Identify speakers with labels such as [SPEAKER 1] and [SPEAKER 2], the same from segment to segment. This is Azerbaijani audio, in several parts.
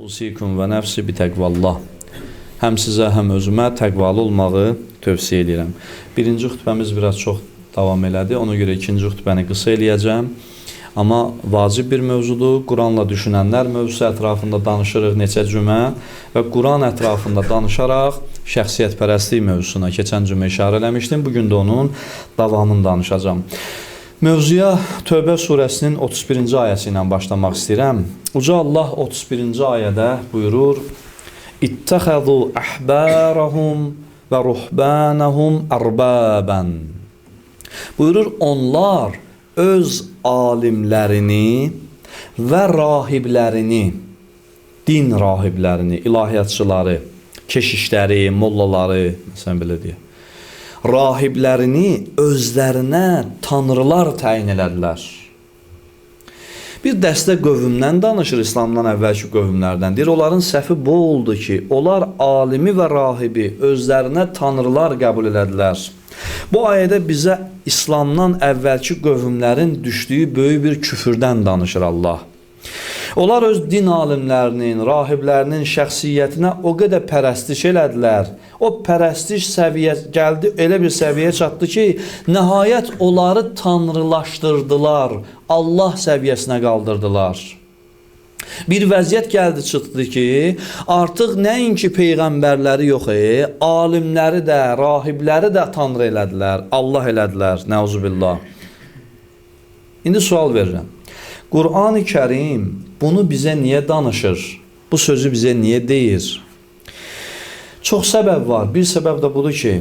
[SPEAKER 1] Usikum və nəfsi bi təqvallah. Həm sizə, həm özümə təqvalı olmağı tövsiyə edirəm. Birinci xütbəmiz biraz çox davam elədi. Ona görə ikinci xütbəni qısa eləyəcəm. Amma vacib bir mövzudur. Quranla düşünənlər mövzusu ətrafında danışırıq neçə cümə və Quran ətrafında danışaraq şəxsiyyətpərəstlik mövzusuna keçən cümə işarə eləmişdim. Bugün də onun davamını danışacağam. Mövzuya Tövbə surəsinin 31-ci ayəsi ilə başlamaq istəyirəm. Uca Allah 31-ci ayədə buyurur: "İttəxəzu əhbərəhum və ruhbanəhum ərbaban." Buyurur, onlar öz alimlərini və rahiblərini, din rahiblərini, ilahiyyatçıları, keşişləri, mollaları, məsələn belə deyək, rahiblərini özlərinə tanrılar təyin elədilər. Bir dəstə qövmdən danışır, İslamdan əvvəlki qövmlərdən. Deyir, onların səhvi bu oldu ki, onlar alimi və rahibi özlərinə tanrılar qəbul elədilər. Bu ayədə bizə İslamdan əvvəlki qövmlərin düşdüyü böyük bir küfürdən danışır Allah. Onlar öz din alimlərinin, rahiblərinin şəxsiyyətinə o qədər pərəstiş elədilər. O pərəstiş səviyyə gəldi, elə bir səviyyəyə çatdı ki, nəhayət onları tanrılaşdırdılar, Allah səviyyəsinə qaldırdılar. Bir vəziyyət gəldi çıxdı ki, artıq nəinki peyğəmbərləri yox, alimləri də, rahibləri də tanrı elədilər, Allah elədilər, nəuzubillah. İndi sual verirəm. Qur'an-ı Kərim bunu bizə niyə danışır? Bu sözü bizə niyə deyir? Çox səbəb var. Bir səbəb də budur ki,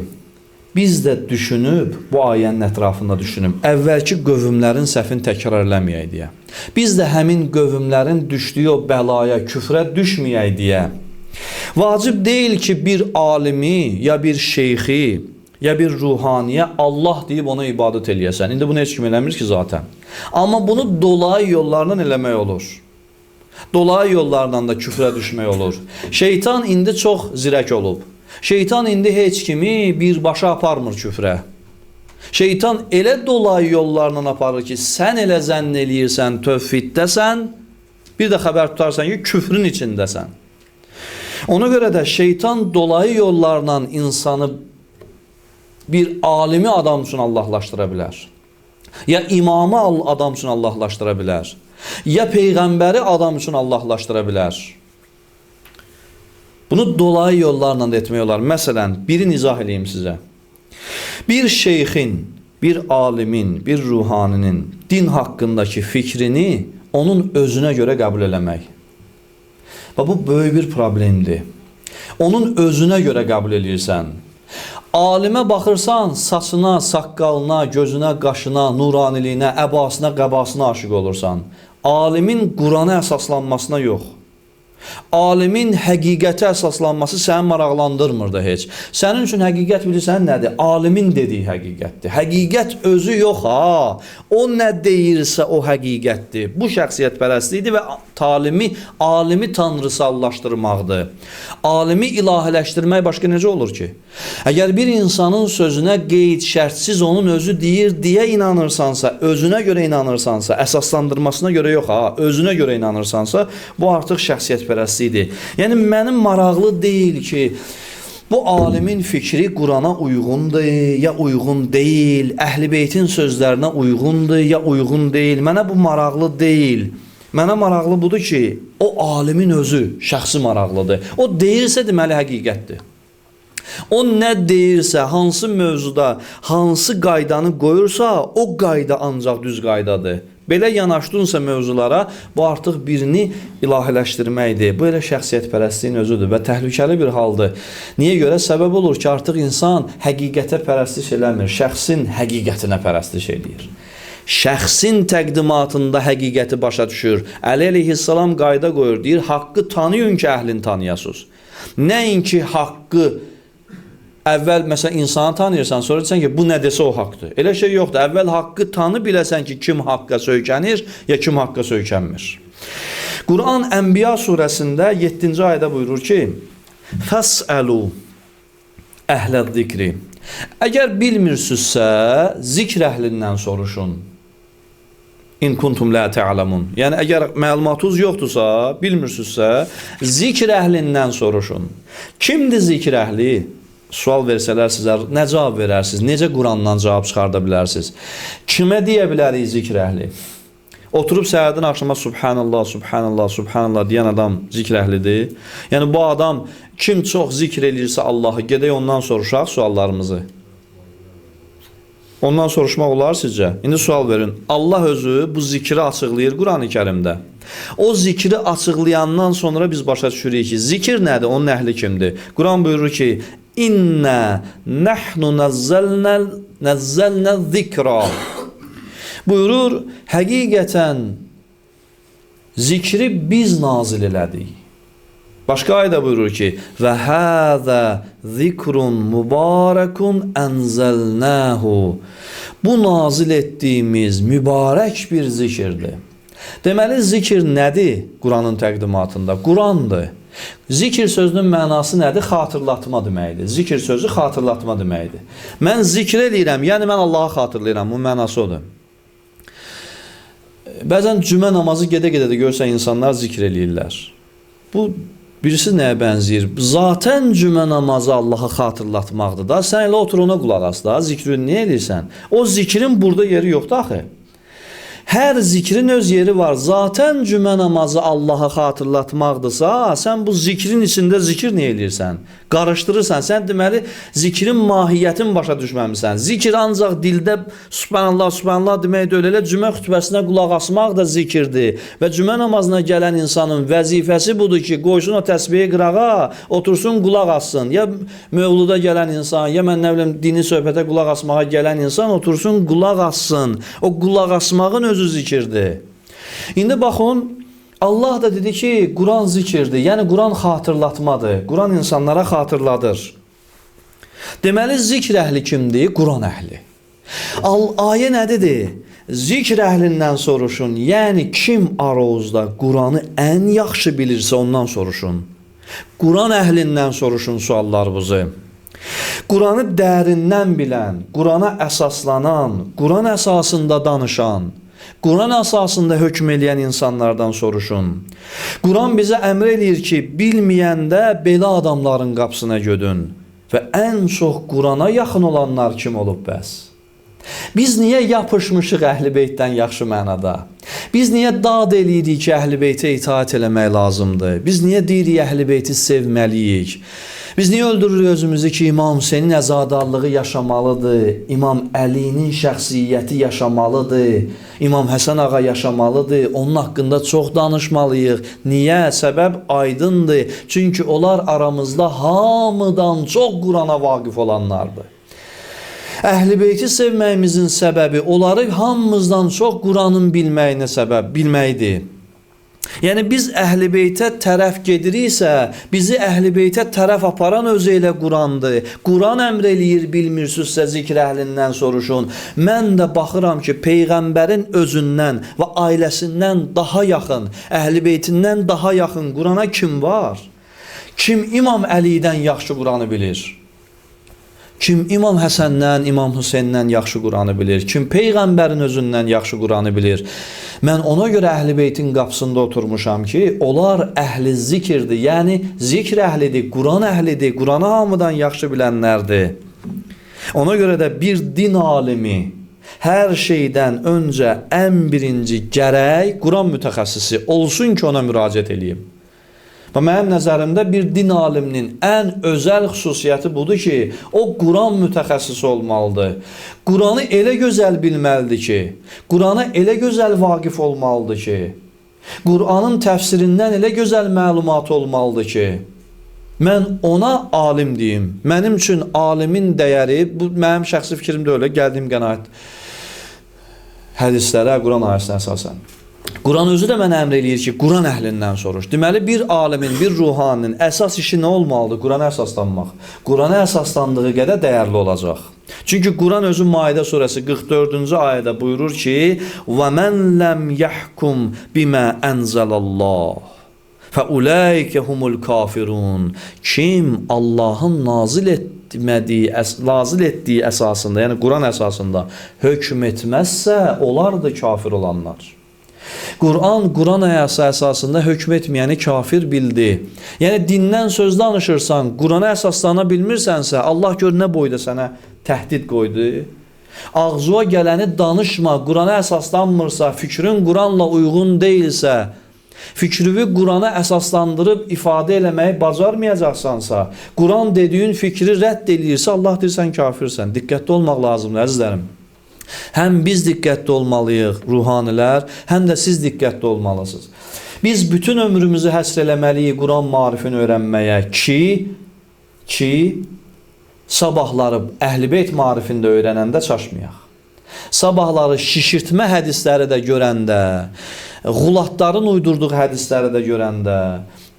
[SPEAKER 1] biz də düşünüb, bu ayənin ətrafında düşünüb, əvvəlki qövmlərin səhvini təkrar eləməyək deyə. Biz də həmin qövmlərin düşdüyü o bəlaya, küfrə düşməyək deyə. Vacib deyil ki, bir alimi, ya bir şeyxi, ya bir ruhaniyə Allah deyib ona ibadət eləyəsən. İndi bunu heç kim eləmir ki zaten. Amma bunu dolayı yollarla eləmək olur. Dolayı yollarla da küfrə düşmək olur. Şeytan indi çox zirək olub. Şeytan indi heç kimi birbaşa aparmır küfrə. Şeytan elə dolayı yollarla aparır ki, sən elə zənn eləyirsən, tövhiddəsən, bir də xəbər tutarsan ki, küfrün içindəsən. Ona görə də şeytan dolayı yollarla insanı bir alimi adam üçün Allahlaşdıra bilər. Ya imamı adam üçün Allahlaşdıra bilər. Ya peyğəmbəri adam üçün Allahlaşdıra bilər. Bunu dolayı yollarla da etmək olar. Məsələn, birini izah eləyim sizə. Bir şeyxin, bir alimin, bir ruhaninin din haqqındakı fikrini onun özünə görə qəbul eləmək. Və bu böyük bir problemdir. Onun özünə görə qəbul eləyirsən. Alimə baxırsan, saçına, saqqalına, gözünə, qaşına, nuraniliyinə, əbasına, qəbasına aşiq olursan. Alimin Qurana əsaslanmasına yox. Alimin həqiqətə əsaslanması səni maraqlandırmır da heç. Sənin üçün həqiqət bilirsən nədir? Alimin dediyi həqiqətdir. Həqiqət özü yox ha. O nə deyirsə o həqiqətdir. Bu şəxsiyyətpərəstlikdir və talimi, alimi tanrısallaşdırmaqdır. Alimi ilahiləşdirmək başqa necə olur ki? Əgər bir insanın sözünə qeyd şərtsiz onun özü deyir deyə inanırsansa, özünə görə inanırsansa, əsaslandırmasına görə yox ha, özünə görə inanırsansa, bu artıq şəxsiyyətpərəstlikdir. Yəni mənim maraqlı deyil ki, bu alimin fikri Qurana uyğundur ya uyğun deyil, Əhl-i Beytin sözlərinə uyğundur ya uyğun deyil. Mənə bu maraqlı deyil. Mənə maraqlı budur ki, o alimin özü, şəxsi maraqlıdır. O deyirsə deməli həqiqətdir. O nə deyirsə, hansı mövzuda, hansı qaydanı qoyursa, o qayda ancaq düz qaydadır. Belə yanaşdınsa mövzulara, bu artıq birini ilahiləşdirməkdir. Bu elə şəxsiyyətpərəstliyin özüdür və təhlükəli bir haldır. Niyə görə? Səbəb olur ki, artıq insan həqiqətə pərəstiş eləmir, şəxsin həqiqətinə pərəstiş eləyir. Şəxsin təqdimatında həqiqəti başa düşür. Əli əleyhissalam qayda qoyur, deyir, haqqı tanıyın ki, əhlini tanıyasınız. Nəinki haqqı əvvəl məsələn insanı tanıyırsan, sonra deyirsən ki, bu nə desə o haqdır. Elə şey yoxdur. Əvvəl haqqı tanı biləsən ki, kim haqqa söykənir ya kim haqqa söykənmir. Quran Ənbiya surəsində 7-ci ayədə buyurur ki: "Fəsəlu əhlə zikri." Əgər bilmirsinizsə, zikr əhlindən soruşun. İn kuntum la ta'lamun. Yəni əgər məlumatınız yoxdursa, bilmirsinizsə, zikr əhlindən soruşun. Kimdir zikr əhli? Sual versələr sizə nə cavab verərsiniz? Necə Qurandan cavab çıxarda bilərsiniz? Kimə deyə bilərik zikr əhli? Oturub səhərdən axşama subhanallah, subhanallah, subhanallah deyən adam zikr əhlidir. Yəni bu adam kim çox zikr eləyirsə Allahı, gedək ondan soruşaq suallarımızı. Ondan soruşmaq olar sizcə? İndi sual verin. Allah özü bu zikri açıqlayır Qurani Kərimdə. O zikri açıqlayandan sonra biz başa düşürük ki, zikir nədir? Onun əhli kimdir? Quran buyurur ki, İnna nahnu nazzalna zikra. Buyurur, həqiqətən zikri biz nazil elədik. Başqa ayda buyurur ki, və həzə zikrun mübarəkun ənzəlnəhu. Bu nazil etdiyimiz mübarək bir zikirdir. Deməli, zikir nədir Quranın təqdimatında? Qurandır. Zikir sözünün mənası nədir? Xatırlatma deməkdir. Zikir sözü xatırlatma deməkdir. Mən zikr eləyirəm, yəni mən Allahı xatırlayıram. Bunun mənası odur. Bəzən cümə namazı gedə-gedə də görsən insanlar zikr eləyirlər. Bu birisi nəyə bənzəyir? Zaten cümə namazı Allahı xatırlatmaqdır da. Sən elə otur ona qulaq as da. Zikrini niyə eləyirsən? O zikrin burada yeri yoxdur axı. Hər zikrin öz yeri var. Zaten cümə namazı Allahı xatırlatmaqdırsa, sən bu zikrin içində zikir niyə eləyirsən? Qarışdırırsan. Sən deməli zikrin mahiyyətini başa düşməmisən. Zikir ancaq dildə subhanallah, subhanallah demək deyil. Elə cümə xütbəsinə qulaq asmaq da zikirdir. Və cümə namazına gələn insanın vəzifəsi budur ki, qoysun o təsbihi qırağa, otursun qulaq assın. Ya mövluda gələn insan, ya mən nə bilim dini söhbətə qulaq asmağa gələn insan otursun qulaq assın. O qulaq asmağın özü zikirdir. İndi baxın, Allah da dedi ki, Quran zikirdir. Yəni Quran xatırlatmadır. Quran insanlara xatırladır. Deməli zikr əhli kimdir? Quran əhli. Ayə nə dedi? Zikr əhlindən soruşun. Yəni kim aranızda Quranı ən yaxşı bilirsə ondan soruşun. Quran əhlindən soruşun suallarınızı. Quranı dərindən bilən, Qurana əsaslanan, Quran əsasında danışan, Quran əsasında hökm eləyən insanlardan soruşun. Quran bizə əmr eləyir ki, bilməyəndə belə adamların qapısına gödün. Və ən çox Qurana yaxın olanlar kim olub bəs? Biz niyə yapışmışıq Əhl-i Beytdən yaxşı mənada? Biz niyə dad eləyirik ki, Əhl-i Beytə itaat eləmək lazımdır? Biz niyə deyirik Əhl-i Beyti sevməliyik? Biz niyə öldürürük özümüzü ki, İmam Hüseynin əzadarlığı yaşamalıdır, İmam Əlinin şəxsiyyəti yaşamalıdır, İmam Həsən ağa yaşamalıdır, onun haqqında çox danışmalıyıq. Niyə? Səbəb aydındır. Çünki onlar aramızda hamıdan çox Qurana vaqif olanlardır. Əhl-i Beyti sevməyimizin səbəbi onları hamımızdan çox Quranın bilməyinə səbəb bilməkdir. Yəni biz Əhl-i Beytə tərəf gediriksə, bizi Əhl-i Beytə tərəf aparan özü elə Qurandır. Quran əmr eləyir, bilmirsinizsə zikr əhlindən soruşun. Mən də baxıram ki, Peyğəmbərin özündən və ailəsindən daha yaxın, Əhl-i Beytindən daha yaxın Qurana kim var? Kim İmam Əlidən yaxşı Quranı bilir? Kim İmam Həsəndən, İmam Hüseyndən yaxşı Quranı bilir? Kim Peyğəmbərin özündən yaxşı Quranı bilir? Mən ona görə Əhl-i Beytin qapısında oturmuşam ki, onlar əhli zikirdir. Yəni zikr əhlidir, Quran əhlidir, Quranı hamıdan yaxşı bilənlərdir. Ona görə də bir din alimi hər şeydən öncə ən birinci gərək Quran mütəxəssisi olsun ki, ona müraciət eləyim. Və mənim nəzərimdə bir din aliminin ən özəl xüsusiyyəti budur ki, o Quran mütəxəssisi olmalıdır. Quranı elə gözəl bilməlidir ki, Qurana elə gözəl vaqif olmalıdır ki, Quranın təfsirindən elə gözəl məlumat olmalıdır ki, mən ona alim deyim. Mənim üçün alimin dəyəri, bu mənim şəxsi fikrim də öyle, gəldiyim qənaət hədislərə, Quran ayəsinə əsasən. Quran özü də mənə əmr eləyir ki, Quran əhlindən soruş. Deməli, bir alimin, bir ruhaninin əsas işi nə olmalıdır? Qurana əsaslanmaq. Qurana əsaslandığı qədər dəyərli olacaq. Çünki Quran özü Maidə surəsi 44-cü ayədə buyurur ki: "Və men lem yahkum bima enzelallah Fəulaike humul kafirun. Kim Allahın nazil etdiyi əsasında, yəni Quran əsasında hökm etməzsə, onlardır kafir olanlar. Quran, Quran əsasında hökm etməyəni kafir bildi. Yəni dindən söz danışırsan, Qurana əsaslana bilmirsənsə, Allah gör nə boyda sənə təhdid qoydu. Ağzına gələni danışma, Qurana əsaslanmırsa, fikrin Quranla uyğun deyilsə, fikrini Qurana əsaslandırıb ifadə eləməyi bacarmayacaqsansa, Quran dediyin fikri rədd eləyirsə, Allah deyir, sən kafirsən. Diqqətli olmaq lazımdır, əzizlərim. Həm biz diqqətli olmalıyıq, ruhanilər, həm də siz diqqətli olmalısınız. Biz bütün ömrümüzü həsr eləməliyik Quran maarifini öyrənməyə ki, sabahları Əhl-i Beyt maarifində öyrənəndə çaşmayaq. Sabahları şişirtmə hədisləri də görəndə, xulatların uydurduğu hədisləri də görəndə,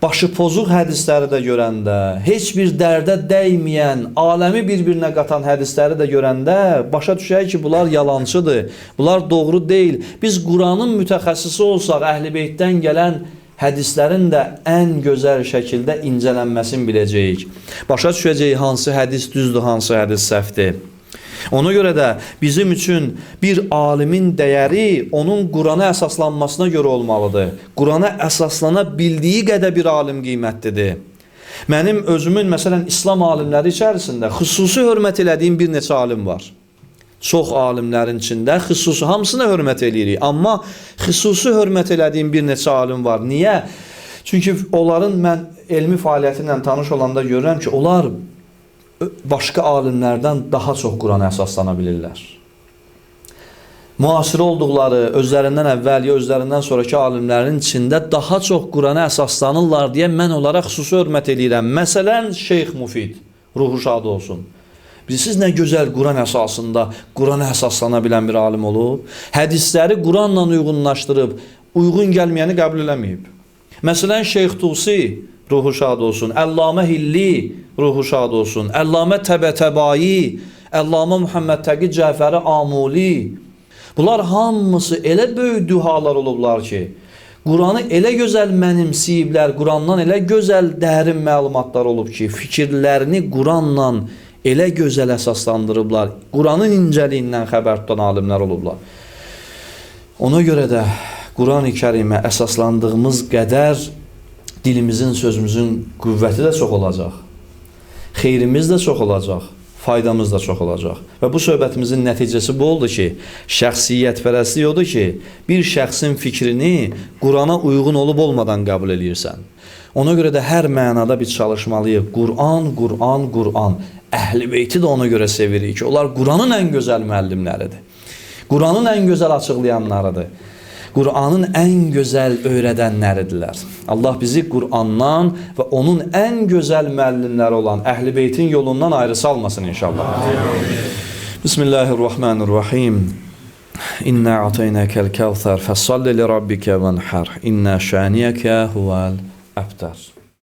[SPEAKER 1] başı pozuq hədisləri də görəndə, heç bir dərdə dəyməyən, aləmi bir-birinə qatan hədisləri də görəndə başa düşək ki, bunlar yalancıdır, bunlar doğru deyil. Biz Quranın mütəxəssisi olsaq, Əhl-i Beytdən gələn hədislərin də ən gözəl şəkildə incələnməsini biləcəyik. Başa düşəcəyik hansı hədis düzdür, hansı hədis səhvdir. Ona görə də bizim üçün bir alimin dəyəri onun Qurana əsaslanmasına görə olmalıdır. Qurana əsaslana bildiyi qədər bir alim qiymətlidir. Mənim özümün, məsələn, İslam alimləri içərisində xüsusi hörmət elədiyim bir neçə alim var. Çox alimlərin içində xüsusi hamısına hörmət eləyirik. Amma xüsusi hörmət elədiyim bir neçə alim var. Niyə? Çünki onların mən elmi fəaliyyəti ilə tanış olanda görürəm ki, onlar başqa alimlərdən daha çox Qurana əsaslana bilirlər. Müasir olduqları, özlərindən əvvəl ya özlərindən sonraki alimlərin içində daha çox Qurana əsaslanırlar deyə mən onlara xüsusi hörmət eləyirəm. Məsələn, Şeyx Mufid, ruhu şad olsun. Bilirsiniz nə gözəl Quran əsasında Qurana əsaslana bilən bir alim olub. Hədisləri Quranla uyğunlaşdırıb, uyğun gəlməyəni qəbul eləməyib. Məsələn, Şeyx Tusi, ruhu şad olsun, Əllamə Hilli, ruhu şad olsun, Əllamə Təbətəbayi, Əllamə Muhammed Təqi Cəfəri Amuli. Bunlar hamısı elə böyük duhalar olublar ki, Quranı elə gözəl mənimsiyiblər, Qurandan elə gözəl dərin məlumatlar olub ki, fikirlərini Quranla elə gözəl əsaslandırıblar, Quranın incəliyindən xəbər tutan alimlər olublar. Ona görə də Quran-ı Kərimə əsaslandığımız qədər dilimizin, sözümüzün qüvvəti də çox olacaq. Xeyrimiz də çox olacaq, faydamız da çox olacaq. Və bu söhbətimizin nəticəsi bu oldu ki, şəxsiyyətpərəstlik odur ki, bir şəxsin fikrini Qurana uyğun olub olmadan qəbul eləyirsən. Ona görə də hər mənada biz çalışmalıyıq. Quran, Quran, Quran. Əhl-i Beyti də ona görə sevirik ki, onlar Quranın ən gözəl müəllimləridir. Quranın ən gözəl açıqlayanlarıdır. Qur'anın ən gözəl öyrədənləridirlər. Allah bizi Qur'andan və onun ən gözəl müəllimləri olan Əhl-i Beytin yolundan ayrı salmasın inşallah. Bismillahirrahmanirrahim. İnna a'taynakal kevser fesalli li rabbike venhar. İnna şaniyeke huvel ebter.